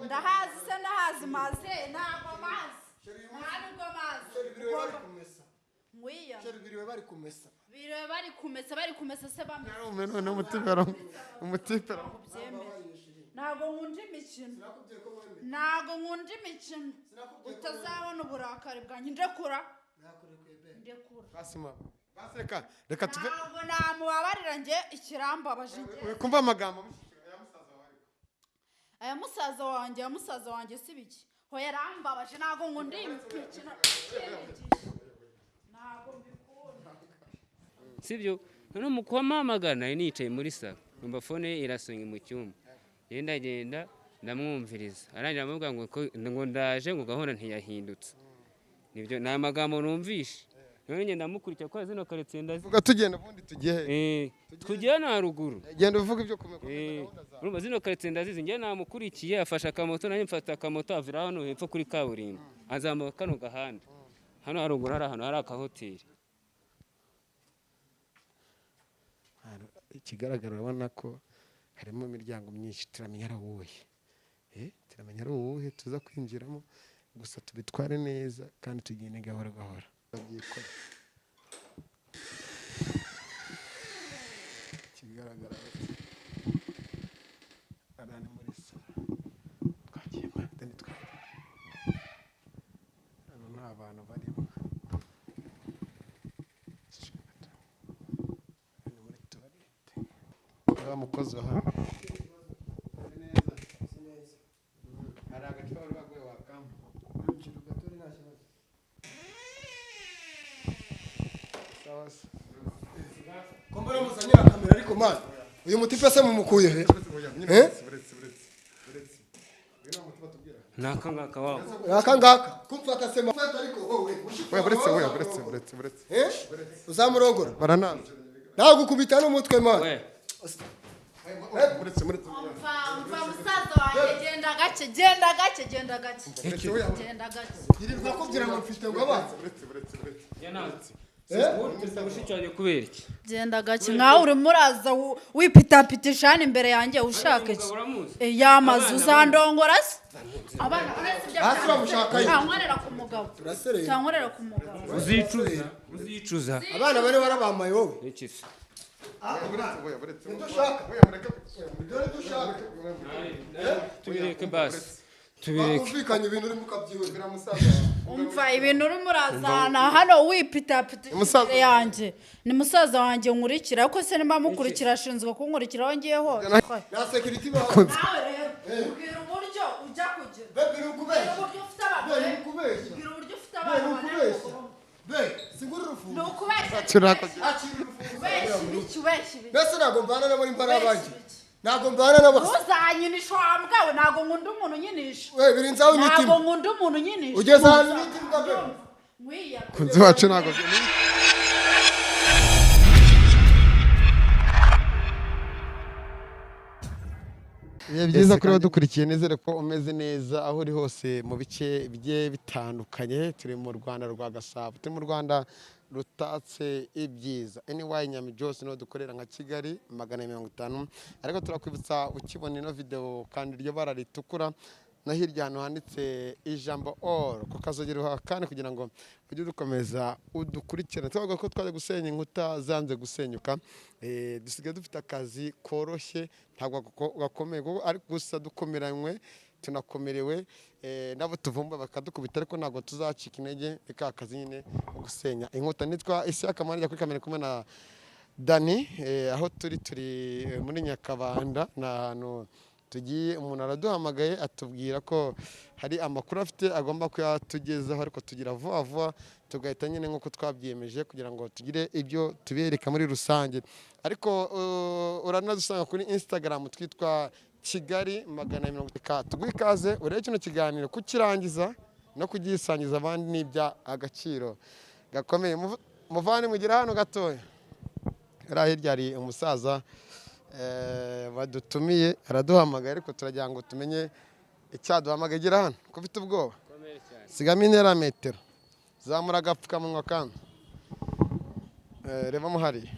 Ndahazi se, ndahazi maze ntabwo mazi, ntabwo mazi. Ngwiya. Biriwe bari kumesa. Biriwe bari kumesa, bari kumesa se bamesa. Yarume none umutipe. Byemere, ntabwo nkunda imikino, ntabwo nkunda imikino, utazabona uburakari bwanjye. Ndekura, ndekura. Basima basi, reka reka tuve. Ntabwo namubabarira njye, ikirambabaje njye. Uri kumva amagambo ya musaza wawe? Aya musaza wanjye, aya musaza wanjye si biki? Ho yarambabaje. Ntabwo nkunda iyi mikino, ntabwo mbikunda. Sibyo? None mu kubampamagara nari nicaye muri salo, numva phone ye irasonga mu cyumba, ngenda genda ndamwumviriza, arangira amubwira ngo ngo ndaje, ngo gahunda ntiyahindutse. Nibyo, ni amagambo numvishe. None ngenda ndamukurikira kubera zino karitsiye ndazi. Vuga tugenda, ubundi tugiye he? Tugiye na haruguru. Genda uvuga ibyo kumenya gahunda zawe. Urumva zino karitsiye ndazizi. Njye namukurikiye, afashe akamoto, nanjye mfata akamoto, avira hano hepfo kuri kaburimbo, azamuka kano gahanda hano haruguru, hari ahantu hari akahoteli. Ikigaragara urabona ko harimo imiryango myinshi. Turamenya ari uwuhe? Turamenya ari uwuhe tuza kwinjiramo? Gusa tubitware neza kandi tugende gahoro gahoro, babyikora. Ikigaragara ari ni muri salo twagiye mpande ntitwagiye hano, nta bantu barimo. Ni muri toilette. Uriya mukozi wa hano hari agacupa bari baguye wakamo. Sawa se. Ko mbona muzanye na kamera ariko man, uyu mutipe se mumukuye he? Eh? Ni aka ngaka wabo. Aka ngaka kumfata se mfata ariko wowe. Oya, buretse, oya, buretse, buretse, buretse. Eh, uzamurongora. Baranazi. Nagukubita n'umutwe man. We. Buretse, buretse. Umva, umva musaza wanjye, genda gake, genda gake, genda gake, Buretse, oya. genda gake. Yirirwa akubwira ngo mfite ngo abana. Buretse, buretse, buretse. Njye ntabwo mushiki wanjye, kubera iki? Genda gake. Nkawe urimo uraza wipitapitisha hano imbere yanjye, ushaka iki? Umugabo uramuzi? Eh, yamaze. Abana. Uzandongora se? Abana uretse ibyo. Hasi bamushakayo. Ntankorera ku mugabo. Turaserera. Ntankorera ku mugabo. Uzicuza, uzicuza. Abana bane warabamaye wowe. Iki se? Buretse, oya, buretse. Nibyo ushaka. Oya, mureke. Dore ibyo ushaka. Tubireke basi, tubireke. Wakumvikanye ibintu urimo ukabyihurira. Musaza. Umva, ibintu urimo urazana hano wipitapitisha Musaza. imbere yanjye, ni musaza wanjye nkurikira, ariko se nimba mukurikira, ashinzwe kunkurikira aho ngiye hose? Nta security bawe. Nawe rero ubwira uburyo ujya kugira. Be, biri ukubeshya. Ubwira uburyo ufite Be, abagore. biri ukubeshya. Ubwira uburyo ufite Be, abana biri bane. ukubeshya. Be, sigura urufunguzo. Ni ukubeshya. Turakoze. Akira urufunguzo. Ubeshya ibiki? Ubeshya ibiki? Mbese ntabwo mvana nabo imbaraga Ubeshya banjye. ibiki? Ntabwo mvana nabo. Ntuzanyinisha wa mbwa we, ntabwo nkunda umuntu unyinisha. We, birinze aho Ntabwo unyitima. nkunda umuntu unyinisha. Ugeze ahantu unyitima be. Nkwiya. Kunzi wacu ntabwo. Ibihe byiza kuri dukurikiye, nizere ko umeze neza aho uri hose mu bice bigiye bitandukanye. Turi mu Rwanda rwa Gasabo, turi mu Rwanda rutatse ibyiza. Anyway, Nyami Jose niho dukorera nka Kigali 150, ariko turakwibutsa ukibona ino video kandi iryo bara ritukura no hirya ahantu handitse ijambo all ku kazogera kandi kugira ngo ujye udukomeza udukurikirane. Twavuga ko twaje gusenya inkuta zanze gusenyuka. Dusigaye dufite akazi koroshye, ntabwo gakomeye kuko ariko gusa dukomeranywe, tunakomerewe nabo tuvumba bakadukubita, ariko ntabwo tuzacika intege. Ni ka kazi nyine ko gusenya inkuta. Nitwa Isiyaka Manijya, kuri kamera kumwe na Dani. Aho turi muri Nyakabanda, ni ahantu tugiye. Umuntu araduhamagaye atubwira ko hari amakuru afite agomba kuyatugezaho, ariko tugira vuba vuba tugahita nyine nk'uko twabyiyemeje kugira ngo tugire ibyo tubereka muri rusange. Ariko uranadusanga kuri Instagram twitwa Kigali 150. Tuguhe ikaze urebe kino kiganiro, kukirangiza no kugisangiza abandi ni ibya agaciro gakomeye. Muvane mugera hano gatoya, hariya hirya hari umusaza badutumiye, araduhamagaye, ariko turagira ngo tumenye icyaduhamagaye. Gira hano ko ufite ubwoba, sigamo intera metero, zamura agapfukamunwa kandi rebamo hariya.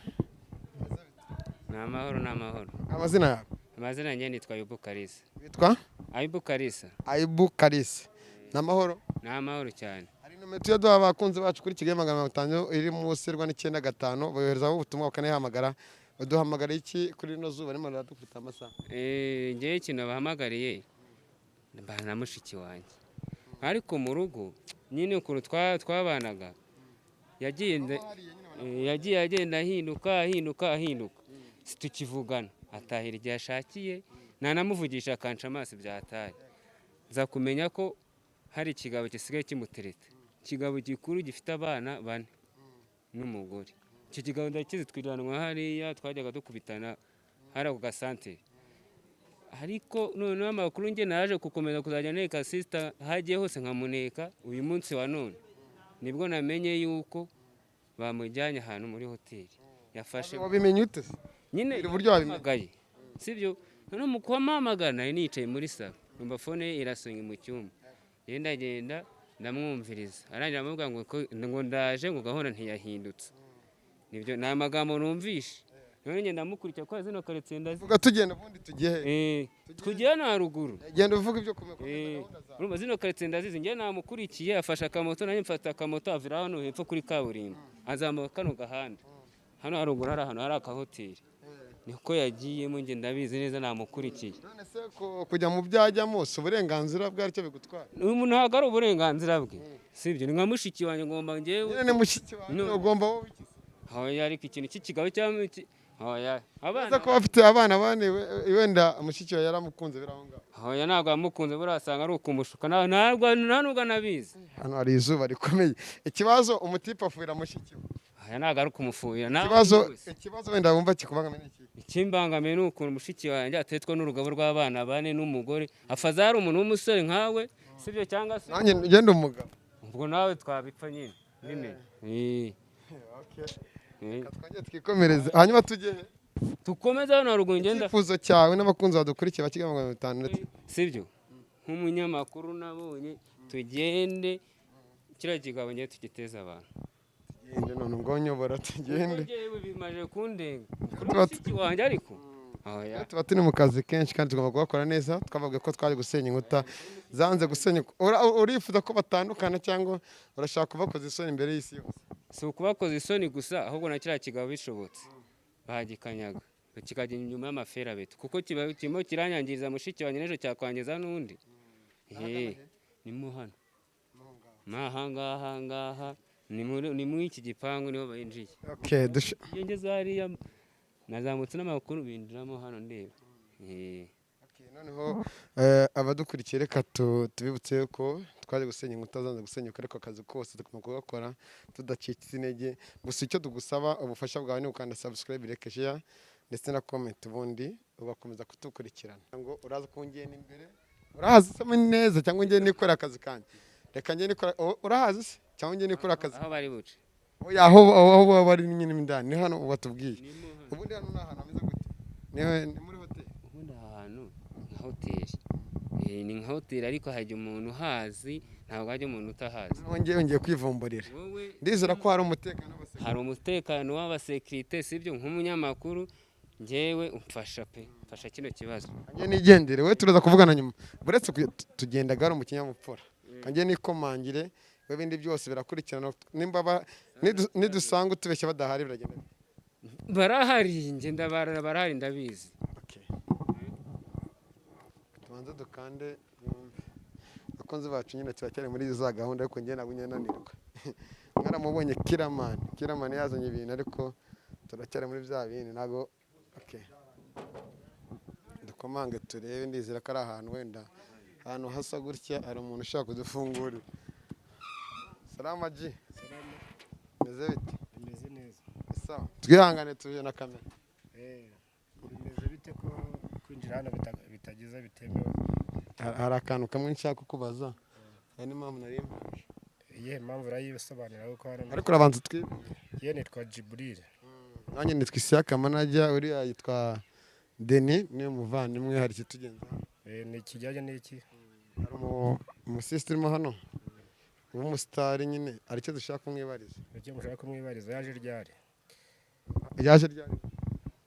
Ni amahoro, ni amahoro. Amazina yawe? Amazina yanjye nitwa Yubu Kalisa. Witwa? Aibu Kalisa. Aibu Kalisa, ni amahoro? Ni amahoro cyane. Hari nomero tujya duha abakunzi bacu kuri Kigali 500 iri munsi rwa 95, boherezaho ubutumwa bakanayihamagara. Baduhamagara iki kuri rino zuba ririmo riradukubita amasaha? Ngewe ikintu bahamagariye, mbana na mushiki wanjye, ariko mu rugo nyine ukuntu twabanaga, yagiye agenda ahinduka, ahinduka, ahinduka, situkivugana, atahira igihe ashakiye, nanamuvugisha akanca amaso byataye. Nza kumenya ko hari ikigabo gisigaye kimutereta, ikigabo gikuru gifite abana bane n'umugore. Icyo kigabo ndakizi, twiranwa hariya, twajyaga dukubitana hariya ku gasantere. Ariko noneho amakuru njye naje gukomeza kuzajya neka sister, hagiye hose nkamuneka. Uyu munsi wa none nibwo namenye yuko bamujyanye ahantu muri hoteli yafashe. Wabimenye ute se? Nyine Biri uburyo wabimenye? yahamagaye, sibyo? Noneho mu kubampamagara nari nicaye muri salo, numva phone ye irasonye mu cyumba. Ngenda ndamwumviriza, arangira aramubwira ngo ndaje, ngo gahunda ntiyahindutse. Nibyo, ni amagambo numvishe. None ngenda ndamukurikira kwa zino karitsiye ndazi. Vuga tugenda, ubundi tugiye he? Tugiye hano haruguru. Genda uvuga ibyo kumenya gahunda zawe. Urumva zino karitsiye ndazizi. Njye namukurikiye, afashe akamoto, nanjye mfata akamoto, avira hano hepfo kuri kaburimbo, azamuka kano gahanda hano haruguru, hari ahantu hari akahoteli, niko yagiyemo. Njye ndabizi neza, namukurikiye. None se kujya mu byo ajyamo si uburenganzira bwe, aricyo bigutwara? Uyu muntu ntabwo ari uburenganzira bwe, sibyo? Ni nka mushiki wanjye, ngomba njyewe Nyine ni mushiki wawe. No. Ugomba wowe iki se? Hoya, ariko ikintu cy'ikigabo cyangwa hoya, abana. Uza kuba afite abana bane, wenda mushiki wawe yaramukunze biri aho ngaho. Hoya, ntabwo yamukunze, buriya asanga ari ukumushuka, ntabwo nta nubwo anabizi. Hano hari izuba rikomeye. Ikibazo, umutipe afuhira mushiki we. Hoya, ntabwo ari ukumufuhira nawe Ikibazo, wese. ikibazo wenda wumva kikubangamiye ni iki? Ikimbangamiye ni ukuntu mushiki wanjye atetwa n'urugabo rw'abana bane n'umugore. Afaza hari umuntu w'umusore nkawe, sibyo? Cyangwa se Nanjye ngenda umugabo. Ubwo nawe twabipfa nyine nyine. Reka twongere twikomereze, hanyuma tujye he? Dukomeze hano haruguru, ngenda. Icyifuzo cyawe n'abakunzi badukurikiye ba Kigali 500 ndetse Sibyo, nk'umunyamakuru nabonye tugende kiriya kigabo ngiye tugiteza abantu. Tugende none, ngo nyobora tugende. Njyewe bimaze kundenga kuri mushiki wanjye, ariko oya. Tuba turi mu kazi kenshi kandi tugomba kugakora neza. Twavuga ko twari gusenya inkuta zanze gusenya. Urifuza ko batandukana cyangwa urashaka kubakoza isoni imbere y'isi yose? Si ukubakoza isoni gusa, ahubwo na kiriya kigabo bishobotse bagikanyaga kikajya inyuma y'amaferabeto, kuko kiba kirimo kiranyangiriza mushiki wanjye, n'ejo cyakwangiza n'undi. Ni mo hano, ni aha ngaha, ni muri iki gipangu niho binjiye. Okay, Iyo ngeze hariya nazamutse n'amakuru, binjiramo hano ndeba. Okay, noneho abadukurikiye, reka tubibutse ko twaje gusenya inkuta zanze gusenyuka, ariko akazi kose tugomba kugakora tudacitse intege. Gusa icyo tugusaba, ubufasha bwawe ni ukanda subscribe, like, share ndetse na comment, ubundi ugakomeza kutukurikirana. Ngo uraza kungenda imbere, urahazi se neza cyangwa ngiye nikora akazi kanjye? Reka njye nikora. Urahazi se cyangwa njye nikora akazi? Aho bari buce. Oya, aho baba bari nyine indani ni hano batubwiye. Ubundi hano ni ahantu hameze gute? Ni muri hoteli? Ubundi aha hantu nka hoteli. Ni nka hoteli, ariko hajya umuntu uhazi, ntabwo hajya umuntu utahazi. Noneho ngiye kwivumburira. Wowe Ndizera ko hari umutekano w'abasekirite. Hari umutekano w'abasekirite, sibyo? Nk'umunyamakuru njyewe umfasha pe, mfasha kino kibazo. Njye nigendere, we turaza kuvugana nyuma. Buretse tugenda gahoro mu kinyabupfura, kanjye nikomangire, we ibindi byose birakurikirana. Nimba nidusanga utubeshya badahari, biragenda bite? Barahari, njye ndabara, barahari, ndabizi. Okay. Tubanze dukande yumve. Abakunzi bacu, nyine turacyari muri za gahunda, ariko njye ntabwo njya nanirwa. Mwaramubonye Kiramani, Kiramani yazanye ibintu, ariko turacyari muri bya bindi ntabwo. Okay. Dukomange turebe, ndizera ko ari ahantu wenda ahantu hasa gutya hari umuntu ushaka kudufungurira. Salama G. Meze bite? Bimeze neza. Ni sawa. Twihangane tuje na kamera. Bimeze bite ko kwinjira hano bitagize bitemewe? Hari akantu kamwe nshaka kukubaza. Hari n'impamvu nari mpaje. Iyihe mpamvu? Urayisobanura kuko hano Ariko urabanza twibwire. Ye, nitwa Jibril. Nanjye nitwa Isiyaka Manajya, uriya yitwa Deni, niwe muvandimwe, hari ikitugenza hano. Ni ikijyanye n'iki? Hari umusisitiri urimo hano w'umusitari nyine, hari icyo dushaka kumwibariza. Icyo mushaka kumwibariza, yaje ryari? Yaje ryari?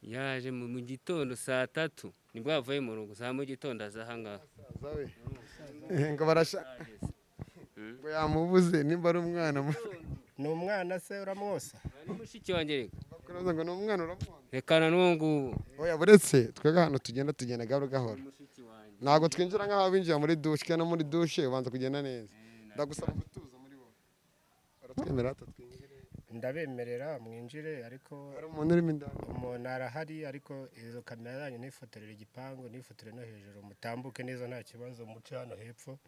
Yaje mu gitondo saa 3, nibwo yavuye mu rugo saa mu gitondo aza aha ngaha. Musaza we. Ngo barasha ngo yamubuze nimba ari umwana Ni umwana se uramwosa? Ni mushiki wanjye reka. Kunoza ngo ni umwana uramwonsa. Rekana n'uwo nguwo. Oya, buretse twebwe ahantu tugenda tugenda gahoro gahoro. Mushiki wanjye. Ntabwo twinjira nk'aho binjira muri dushe, kandi no muri dushe ubanza kugenda neza. Ndagusaba gutuza muri wowe. Baratwemerera twinjire? Ndabemerera mwinjire, ariko Hari umuntu urimo indani? Umuntu arahari, ariko izo kamera zanyu ntifotorere igipangu, ntifotorere no hejuru, mutambuke neza nta kibazo, muce hano hepfo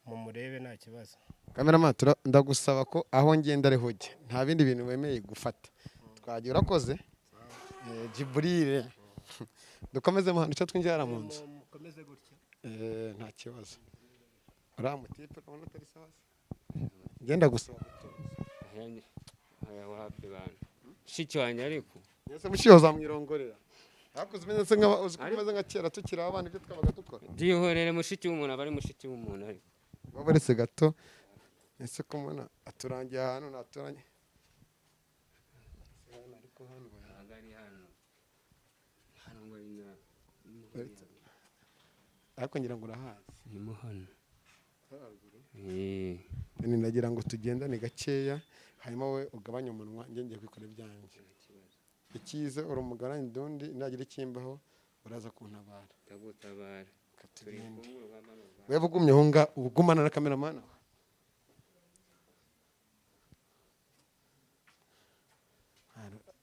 mumurebe nta kibazo. Cameraman, ndagusaba ko aho ngenda ariho ujya, nta bindi bintu wemeye gufata. Twagiye, urakoze. Jiburire, dukomeze muhanda icyo twinjira mu nzu. Mukomeze gutya. Nta kibazo. Uriya mutipe urabona atari sawa se? Ngenda gusaba gutuza. Aya wapi bantu. Mushiki wanjye ariko. Ese mushiho zamwirongorera? Ariko uzi umeze uzi ko umeze nka kera tukiri abana, ibyo twabaga dukora. Byihorere, mushiki w'umuntu aba ari mushiki w'umuntu ariko. Wabaretse gato. Ese ko mbona aturangiye ahantu naturanye? Ariko hano Ntabwo ari hano. Hano ngo ari na. Ariko ngira ngo urahazi. Ni mo hano. Ni nagira ngo tugendane gakeya, hanyuma wowe ugabanye umunwa, njye ngiye kwikora ibyanjye. Icyiza uri umugabane undi, nagira ikimbaho uraza kuntabara. Ndagutabara. Reka Turi tugende. kumwe urugamba n'urugamba. Wewe ugumye aho ngaho, ugumana na kameramani aho.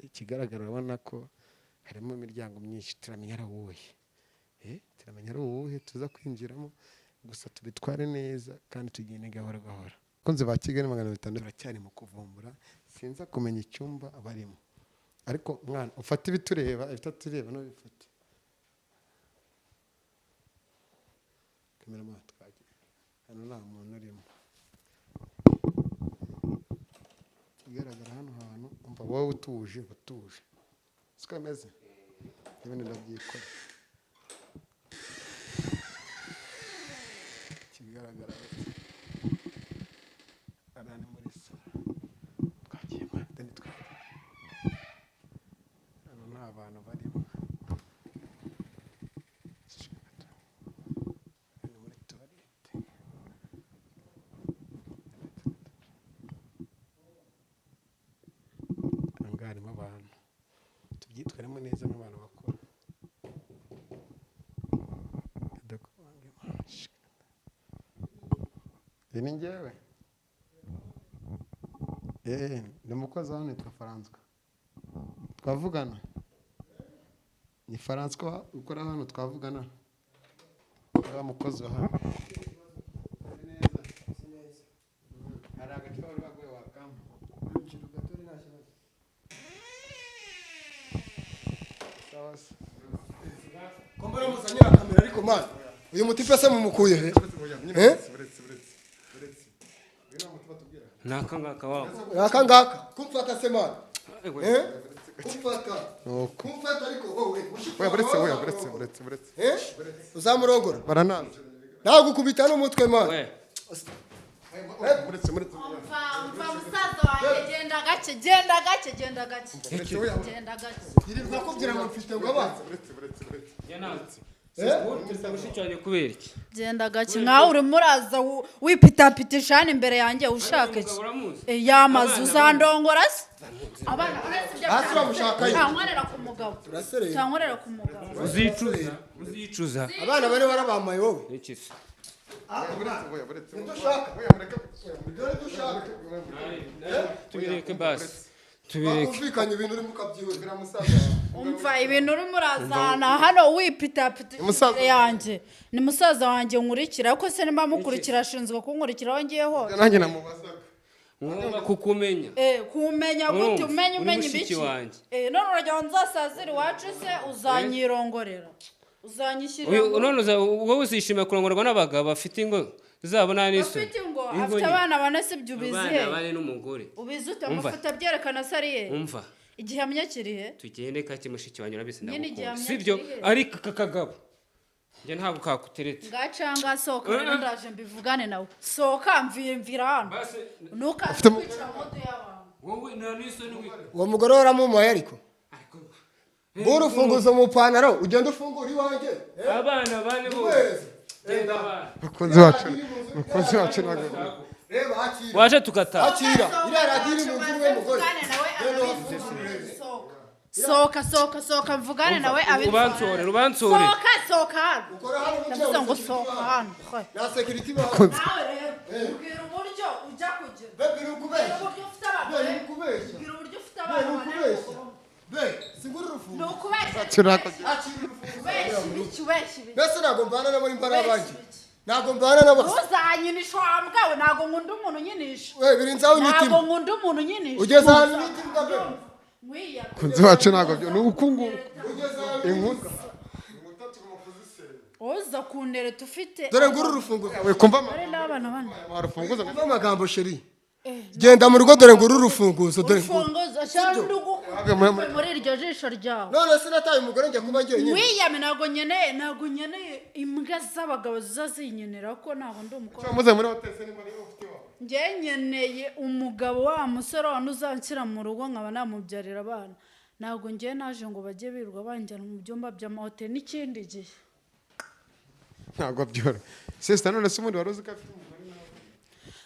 Ikigaragara urabona ko harimo imiryango myinshi, turamenya ari uwuhe. Turamenya ari uwuhe tuza kwinjiramo, gusa tubitware neza kandi tugende gahoro gahoro. Abakunzi ba Kigali 500 turacyari mu kuvumbura, sinza kumenya icyumba barimo. Ariko mwana ufate ibitureba, ibitatureba ntubifate. Kameramani twagiye. Hano nta muntu urimo. Ikigaragara hano hantu umva wowe utuje, utuje. Siko bimeze? Ibindi ndabyikora. Ikigaragara hariya ni muri salo. Twagiye mwana, deni twagiye. Hano nta bantu barimo. Hano muri tuwarete. Aha ngaha harimo abantu. Tubyitwaremo neza nk'abantu bakuru. Iyi ni njyewe. Ni umukozi hano nitwa Francois. Twavugana? Ni Francois ukora hano, twavugana? Uriya mukozi wa hano. Hari agacupa bari baguye wakampa. Sawa se. Ko mbona muzanye na kamera ariko man, uyu mutipe se mumukuye he? Ni aka ngaka wabo. Aka ngaka kumfata se man? Kumfata. Nuko. Kumfata ariko wowe mushiki Oya, buretse, wawe oya, buretse, buretse, buretse. Uzamurongora? Barananze. Nagukubita n'umutwe man. We. Buretse, buretse. Umva, umva musaza wanjye, genda gake, genda gake, genda gake. Buretse, oya. Genda gake. Yirirwa akubwira ngo mfite ngo abana. Buretse, buretse, buretse. Njye ntabwo. Wowe mushiki wanjye kubera iki? Genda gake, nkawe urimo uraza wipitapitisha hano imbere yanjye ushaka iki? Umugabo uramuzi? Yamaze Abana uzandongora se? Abana uretse ibyo Hasi bamushakayo. Ntankorera ku mugabo. Turaserera. Ntankorera ku mugabo. Uzicuza. Uzicuza. Abana bane barabamaye wowe. Iki se? Buretse, oya, buretse. Nibyo ushaka. Oya, mureke. Dore ibyo ushaka. Tubireke basi. Tubireke. Bakumvikanye ibintu urimo ukabyihurira. Umva ibintu urimo urazana hano wipitapitisha Musaza imbere yanjye. Ni musaza wanjye nkurikira, ariko se nimba mukurikira ashinzwe kunkurikira aho ngiye hose. Nanjye namubazaga. Ngomba kukumenya. Kumenya gute? Urumva, Umenya uri umenya mushiki ibiki? wanjye. None uragira ngo nzasazire iwacu se uzanyirongorera? Uzanyishyirira Uyu none wowe uzishimira kurongorwa n'abagabo bafite ingo zabo nta n'isoni. Afite ingo, Ingo afite nyine. abana bane, si ibyo ubizi Abana he? bane n'umugore. Ubizi ute? Umva. Amafoto abyerekana se ari he? Umva. Igihamya kiri he? Tugende kake mushiki wanjye, urabizi Nyine ndagukunda. igihamya Sibyo? kiri he? Ariko aka kagabo njye ntabwo kakuteretse. Ngacanga sohoka rero, ndaje mbivugane nawe. Sohoka, mvira hano. Basi Ntukaze kwicara mu moto y'abantu. wowe nta n'isoni Uwo mugore waramumaye ariko. Ariko Nguru urufunguzo mu ipantaro ugenda ufungura iwanjye. abana bane bose. Nguhereze. Mukunzi wacu, mukunzi wacu, ntabwo Reba, akira. Waje tugataha. Akira, iriya radiyo iri mu nzu niwe mugore. Mvugane nawe abizi. Sohoka, sohoka, sohoka, mvugane nawe abizi. Ubansore, ubansore. Sohoka, sohoka hano. Ukora hano mu Ndavuze ngo sohoka hano. Na security bahari. Nawe rero mbwira uburyo ujya kugira. Baby, uri Mbwira ukubeshya. uburyo ufite Be, abagore. uri ukubeshya. Mbwira uburyo ufite Be, abana uri bane. ukubeshya. Be, singura Ni urufunguzo. ukubeshya. Turako. Akira urufunguzo. Ubeshya ibiki? Ubeshya ibiki? Mbese ntabwo mbana nabo, imbara Ubeshya abanjye. ibiki? Ntabwo mbana nabo. Ntuzanyinisha wa mbwa we, ntabwo nkunda umuntu unyinisha. We, birinze aho Ntabwo unyitima. nkunda umuntu unyinisha. Ugeze ahantu unyitima, be. Nkwiya. Mukunzi wacu, ntabwo byo ni uku nguku. Ugeze ahantu Inkuta. Uza kuntereta ufite. Dore nguru urufunguzo. We kumva Dore n'abana bane. warufunguza. Umva amagambo, chérie. Genda mu rugo, dore nguru urufunguzo, dore nguru. Urufunguzo cyangwa ndugu muri iryo jisho ryawe. None sinataye umugore njya kuba njyenyine? Wiyame, ntabwo nkeneye imbwa z'abagabo ziza zinkenera, ko ntabwo ndi umukobwa. Muze muri hoteli se niba ufite iwawe. Njye nkeneye umugabo wa musore wandi uzanshyira mu rugo, nkaba namubyarira abana. Ntabwo njye naje ngo bajye birirwa banjyana mu byumba by'amahoteli n'ikindi gihe. Ntabwo byoroshye, sister. None se ubundi wari uzi ko afite umugore nawe?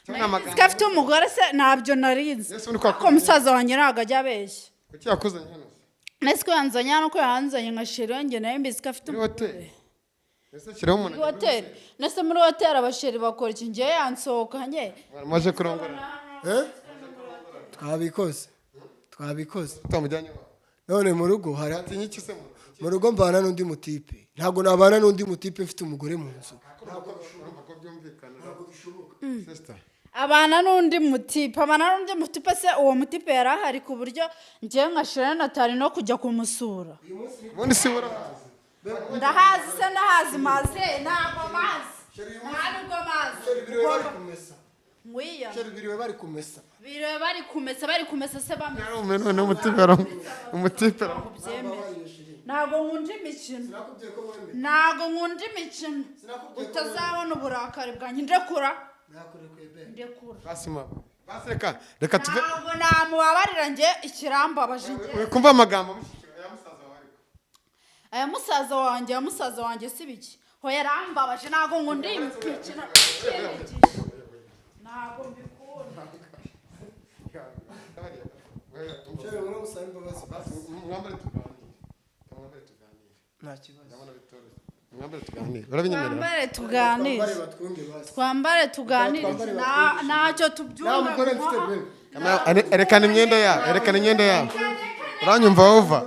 Cyangwa ni amagambo? Ko afite umugore se ntabyo narinzi. Ese ubundi ko Ariko musaza wanjye ntabwo ajya abeshya. Kuki yakuzanye hano se? Nese ko yanzanye hano, ko yanzanye nka chérie wanjye, nawe mbizi ko afite Muri umugore. hoteli ese shyiraho umuntu? Muri hoteli nese, muri hoteli abachéri bakora iki? Njye yansohokanye. Maje kurongora. Eh? Twabikoze. Twabikoze. Utamujyanye iwawe. None mu rugo hari Atinya iki se mu mu rugo mbana n'undi mutipe. Ntabwo nabana n'undi mutipe mfite umugore mu nzu. Ntabwo urumva ko byumvikana. Ntabwo bishoboka, sister. Abana n'undi mutipe se, uwo mutipe yari ahari ku buryo njyewe nka chérie natari no kujya kumusura? Ubundi si urahazi? Ndahazi se? Ndahazi maze? Ntabwo mazi, nta nubwo mazi. Biriwe bari kumesa. Ngwiya. Chérie, biriwe bari kumesa. Biriwe bari kumesa, bari kumesa se bamesa? Yarume none umutipe Byemere, ntabwo nkunda imikino. Sinakubwiye ko wemeye. Ntabwo nkunda imikino. Sinakubwiye ko Utazabona uburakari bwanjye. Ndekura. Nakurekuye, be. Ndekura. Basima, basi reka tuve. Ntabwo namubabarira njye, ikirambabaje njye. We kumva amagambo mushiki ya musaza wawe ariko. Aya musaza wanjye si biki? Hoya, yarambabaje, ntabwo nkunda iyi mikino ikindi gihe, ntabwo mbikunda. Chérie, wowe usaba imbabazi. Mwambare tuganire, mwambare tuganire. Nta kibazo. Ndabona bitoroshye. Mwambare tuganire, urabinyemerera? Twambare tuganire. Twambare batwunge basi. Twambare tuganire. Twambare. Ntacyo Nta tubyumva. mugore mfite, be. Erekana imyenda yabo, erekana imyenda yabo. Uranyumva wova?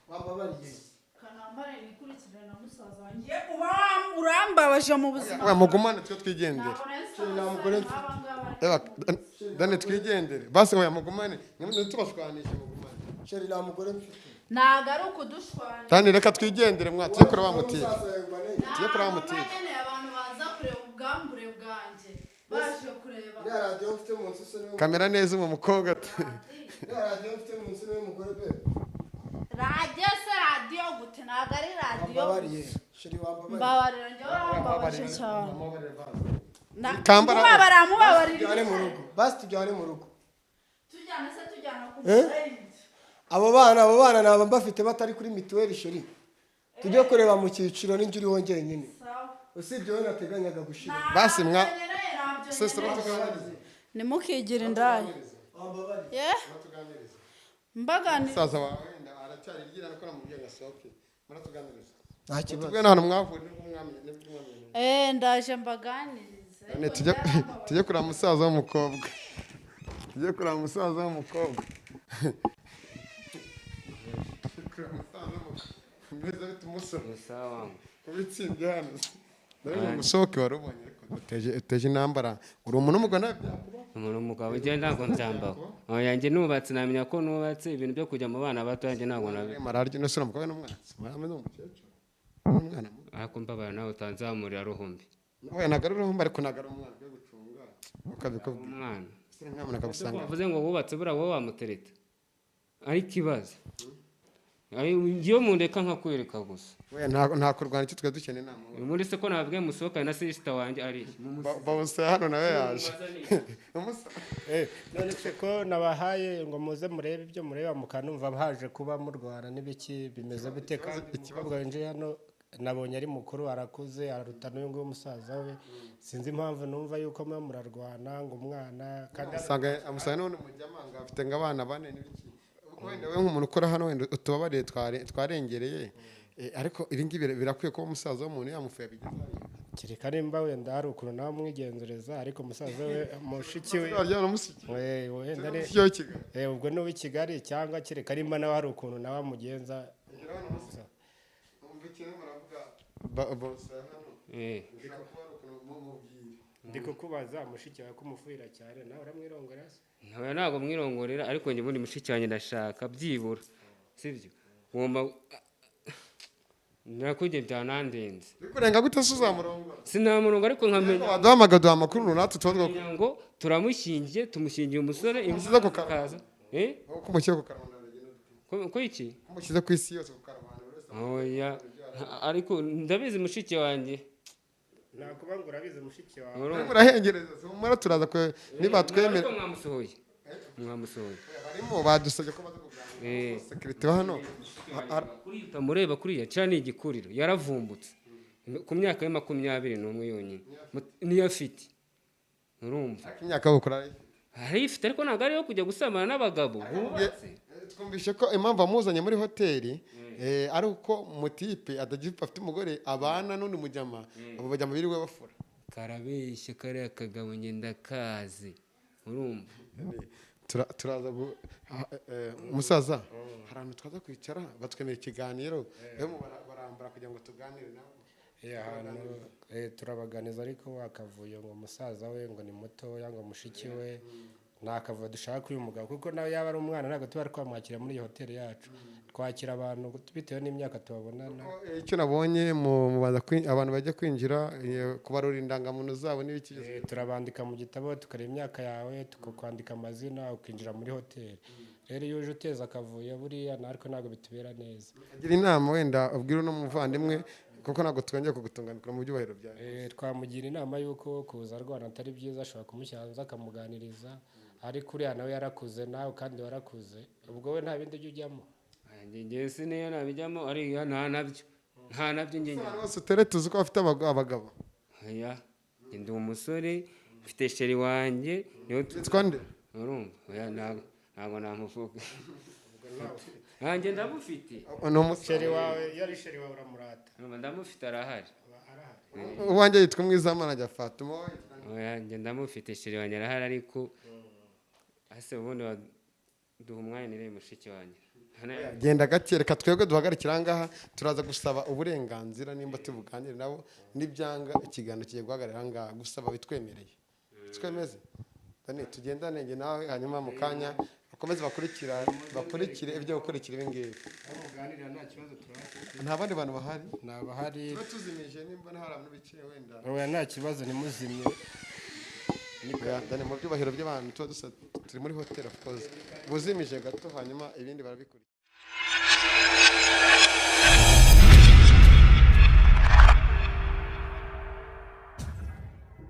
Wambabariye. Kanambare nikurikirane na musaza wanjye, uba urambabaje mu buzima. We mugumane, twe twigendere. Nta mugore mfite. Reba, Dani, twigendere basi. Oya, mugumane, ntitubashwanishe, mugumane. Chérie, nta mugore mfite. Ntabwo ari ukudushwana. Dani, reka twigendere mwa, tujye kureba wa mutipe. Musaza yawe mbane. Tujye kureba wa mutipe. Nkeneye abantu baza kureba ubwambure bwanjye, baje kureba. Iriya radiyo mfite mu nzu se niwe? Kamera neza umu mukobwa ati. Iriya radiyo mfite mu nzu niwe mugore, be? Radiyo se, radiyo gute? Ntabwo ari radiyo. Wambabariye, chérie, wambabariye. Mbabarira, njyewe urambabaje cyane. Kambara- Mubabarira, mubabarira. Tujyane mu rugo basi, tujyane mu rugo. Tujyana se, tujyana ku Eh? murenge? Abo bana naba mbafite batari kuri mituweli, chérie. Tujye kureba mu cyiciro n'injye uriho njyenyine. Sawa. Usibye wowe nateganyaga gushira. Basi mwa Ntabyo nkeneye, ntabyo Sister, nkeneye. uratuganiriza. Ntimukigire indaya. Wambabariye. Ye mbaganira. Musaza wawe wenda aracyari iryira, ariko namubwiye ngo asohoke. Muratuganiriza. Nta kibazo. Tubwe n'ahantu mwavuriye nibwo mwamenye nibwo mwamenye. Eh, ndaje mbaganirize. None tujye kureba musaza w'umukobwa. Tujye kureba musaza w'umukobwa. Tujye kureba musaza w'umukobwa. Mbese bite umusore? Sawa. Kubitsinda hano. Ndabona umusohoke wari ubonye, ariko uteje intambara. Uri umuntu w'umugabo, nawe byakubaho. Umuntu w'umugabo ugenda ntabwo mbyambaho. Oya, njye nubatse, namenya ko nubatse. Ibintu byo kujya mu bana bato yanjye ntabwo nabi. Mararya ino sura, umukobwa n'umwana. Mwana n'umukecuru. N'umwana muto. Ariko mbabara nawe utanzamurira ruhumbi. Oya, ntabwo ari uruhumbi, ariko ntabwo ari umwana ukwiye gucunga. Ukabikubwira. Umwana Umwana akagusanga. wavuze ngo wubatse, buriya wowe wamutereta, ariko ibaze iyo mundeka nkakwereka gusa. Oya, nta kurwana, icyo twari dukeneye ni amahoro. Uyu muri se ko nababwiye musohokane na sister wanjye ari Bawusa hano nawe yaje. None se ko nabahaye ngo muze murebe ibyo mureba, mukanumva haje kuba murwara n'ibiki, bimeze bite? Kandi umukobwa winjiye hano Nabonye ari mukuru, arakuze, araruta n'uyu nguyu musaza we. Sinzi impamvu numva yuko muba murarwana ngo umwana kandi Usanga amusanga none mujyamanga afite ngo abana bane n'ibiki. Wenda we nk'umuntu ukora hano, wenda utubabariye, twarengereye. Ariko ibi ngibi birakwiye kuba umusaza w'umuntu yamufuye bigeze hariya? Kereka nimba wenda hari ukuntu nawe amwigenzereza, ariko musaza we, mushiki we. Waryana musiki. Wenda ni Mushiki we Kigali. Ubwo ni uw'i Kigali, cyangwa kereka nimba nawe hari ukuntu nawe amugenza. Umva ikintu muravuga bose hano. Ushobora kuba hari ukuntu mumubwira. Ndi kukubaza, mushiki wawe ko umufuhira cyane, nawe uramwirongora se? Ntawe, ntabwo mwirongorera, ariko njye ubundi mushiki wanjye ndashaka byibura, sibyo, ngomba nakujye byanandenze. Bikurenga gute se uzamurongora? Sinamurongo, ariko nkamenya. Waduhamagara, duha amakuru natwe tuba Nkamenya ngo turamushyingiye, tumushyingiye umusore. Umushyize ku karubanda. Ikaza eh. Ko umushyize ku karubanda bigenda bite? Ko iki? Ko umushyize ku isi yose ku karubanda buri wese. Oya, ariko ndabizi mushiki wanjye. Nakuba ngo urabizi mushiki wawe. Urumva? Murahengereza humura, turaza ko niba twemera. Ariko mwamusohoye. Barimo badusabye ko baza kuganira. Sekirite wa hano Kuriya utamureba kuriya cya ni igikuriro, yaravumbutse ku myaka ye 21 yonyine niyo afite, urumva? Imyaka yo gukora. Arayifite, ariko ntabwo ariyo kujya gusambana n'abagabo bubatse. Twumvishe ko impamvu amuzanye muri hoteli ari uko mutipe atagira afite umugore abana n'undi mujyama, abo bajyama birirwa bafura. Karabeshya kariya kagabo, njye ndakazi, urumva? Turaza umusaza, hari ahantu twaza kwicara batwemera ikiganiro, rero barambara kugira ngo tuganire nabo. Ahantu turabaganiza, ariko akavuyo ngo musaza we ngo ni mutoya, ngo mushiki we, ni akavuyo dushaka uyu mugabo, kuko nawe yaba ari umwana ntabwo tuba twamwakira muri iyi hoteli yacu. Twakira abantu bitewe n'imyaka tubabonana. Icyo nabonye mubanza abantu bajya kwinjira, kubarura indangamuntu zabo n'ibiki byose. Turabandika mu gitabo, tukareba imyaka yawe, tukakwandika amazina, ukinjira muri hoteli. Rero iyo uje uteza akavuyo buriya natwe ntabwo bitubera neza. Agira inama wenda ubwire uno muvandimwe, kuko ntabwo twongeye kugutunga mikoro mu byubahiro byawe. Twamugira inama y'uko kuza arwana atari byiza, ashobora kumushyira hanze akamuganiriza, ariko uriya nawe yarakuze, nawe kandi warakuze, ubwo we nta bindi ujya ujyamo. Njye si niyo nabijyamo, ariya nta nabyo, nta nabyo njye njyamo. Abantu bose utere tuzi ko bafite abagabo. Oya, njye ndi umusore, mfite chérie wanjye niyo Yitwa nde? Urumva, oya, ntabwo namuvuga, nanjye ndamufite. Ni umusore. Chérie wawe, iyo ari chérie wawe uramurata. Urumva, ndamufite, arahari. Aba arahari. Uwanjye yitwa Mwizamana ajya Fatuma, wowe yitwa nde? Oya, njye ndamufite, chérie wanjye arahari, ariko ase ubundi duha umwanya nirebe mushiki wanjye. Genda gake, reka twebwe duhagarikire aha ngaha. Turaza gusaba uburenganzira nimba tubuganire nabo, nibyanga ikiganiro kigiye guhagarara aha ngaha. Gusaba bitwemereye twemeze. Dani, tugendane njye nawe, hanyuma mu kanya bakomeze bakurikire ibyo gukurikira ibi ngibi. Aho muganirira nta kibazo, turahafite. Nta bandi bantu bahari? Ntabahari. Tuba tuzimije nimba hari abantu bicaye wenda. Oya, nta kibazo, ntimuzimye. Oya, Dani, mu byubahiro by'abantu tuba dusa turi muri hoteli, of course buzimije gato, hanyuma ibindi barabikurikira.